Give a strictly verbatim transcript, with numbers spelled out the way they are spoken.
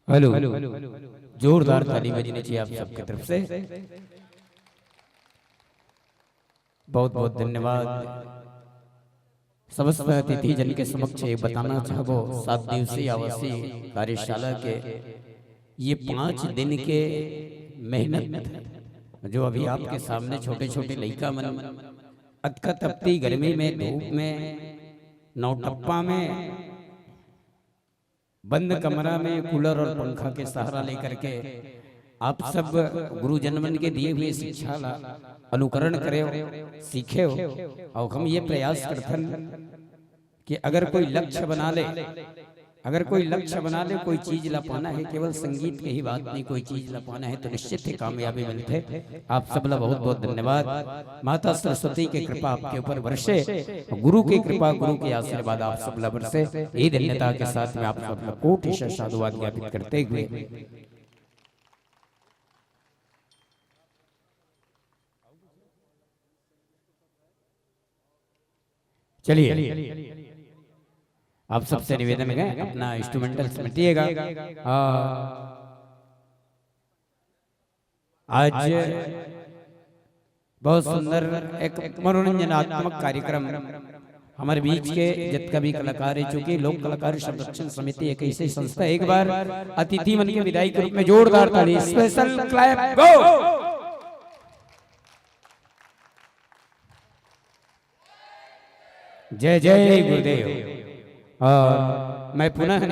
Hello, जोरदार ताली बजनी चाहिए आप सबके तरफ से। बहुत बहुत धन्यवाद। समस्त अतिथि जन के समक्ष ये बताना चाहबो, सात दिवसीय आवासीय कार्यशाला के ये पाँच दिन के मेहनत, जो अभी आपके सामने छोटे छोटे लइका मन अतका तपती गर्मी में, धूप में, नौटप्पा में, बंद कमरा में कूलर और पंखा के सहारा लेकर के आप सब गुरुजन मन के दिए हुए शिक्षा ला अनुकरण करेव, सीखेव। और हम ये प्रयास करथन कि अगर कोई लक्ष्य बना ले, अगर कोई लक्ष्य बना ले, कोई चीज ला पाना है, केवल संगीत के ही बात नहीं, कोई चीज ला पाना है तो निश्चित ही कामयाबी मिलथे। आप सबला बहुत बहुत धन्यवाद। माता सरस्वती के कृपा आपके ऊपर बरसे, गुरु के कृपा, गुरु के आशीर्वाद आप सबला बरसे। ये धन्यता के साथ में आप सबला कोटि साधुवाद ज्ञापित करते हुए चलिए, आप सबसे निवेदन है, अपना इंस्ट्रूमेंटल समेटिएगा। आ, आज बहुत सुंदर एक मनोरंजनात्मक कार्यक्रम हमारे बीच के जितका भी कलाकार है, चूंकि लोक कलाकार संरक्षण समिति एक ऐसी संस्था है, एक बार अतिथि मन के विदाई के रूप में जोरदार ताली, स्पेशल क्लैप, गो। जय जय गुरुदेव। और मैं पुनः